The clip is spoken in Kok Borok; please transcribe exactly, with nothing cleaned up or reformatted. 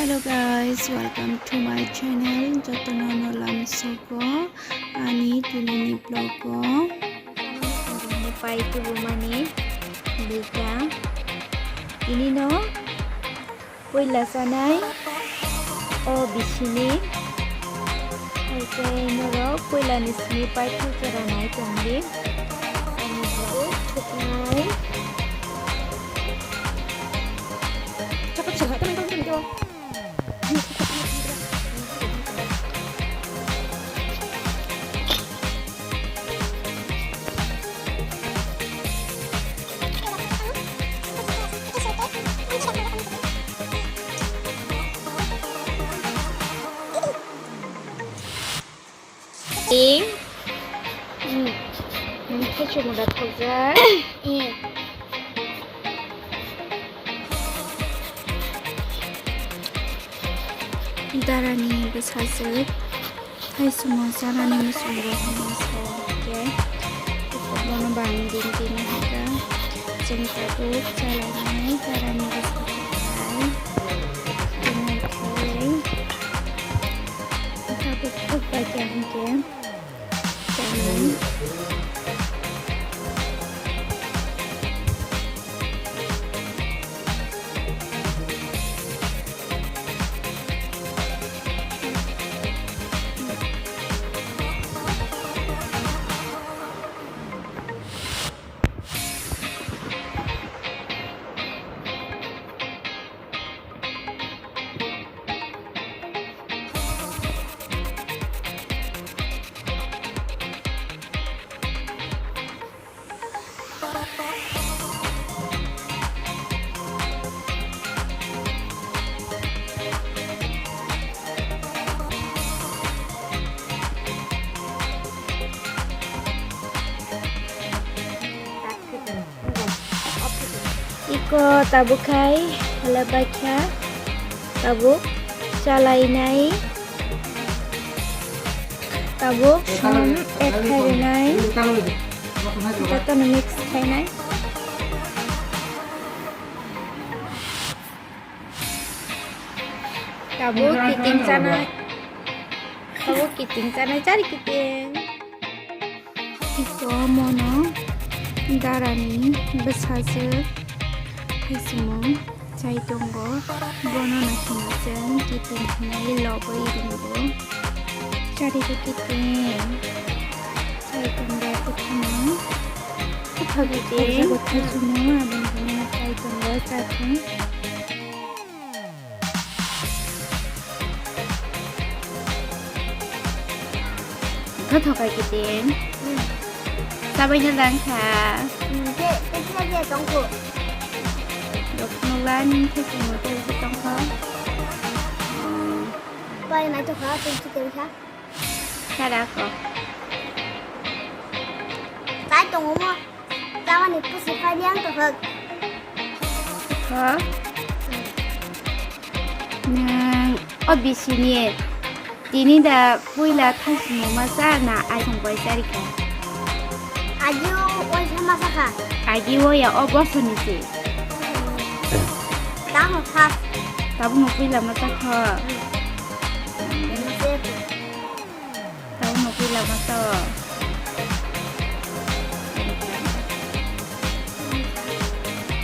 Hello guys, welcome to my channel. Jotono no lamsogo ani tinini vlog o. Pai tubumani bwkha. Tini no puila chanai o bisini. Hai khe norok puila ni simi paithak jora nai tongdi. Ani vlog o thuknai. Ing. Hmm. Nini khe chumui da thokjak. Ing. Darani bwsajwk. Hai chwngno chanani muchungo hwnwi sa khe, bono bang din din hwnkha. Chwng tabuk chalainai darani bwsajwk hai. Tini khai tabuk thok bai khe hwnkhe chanai. Iko tabuk khai hala baikha, tabuk chalainai, tabuk sum add khai rwnai, jotono mix khainai. Tabuk kiting chanai, tabuk kiting chanai, chari kiting. Iko mono darani bwsajwk hai chwngno chai tongo. Bono no hino chwng kiting hinwi lobwi ringo. Chari bo kiting. Chai tongo kwthangno. Kwthang kiting. Kwthang chwngno aboni hwnwi chai tongo, chai thung. Kha thokai kiting. Hmm. Sabai na lang kha. Hmm, te, te sila dia tongko. Dok nula ni khe chwng te tongko. Hmm. Pai mai to kha, te chicken kha. Kha da ko. Tai tongo mo. Tamani pusi phai liang to hok. Ho? Nwng o bisini tini da puila thaisimo masa na aisong bai charikha? Agi o waisa masa kha. Agi o ya o bosoni se. Tamo first. Tabukno puila masa kho. Masa kho. Tabukno puila masa o.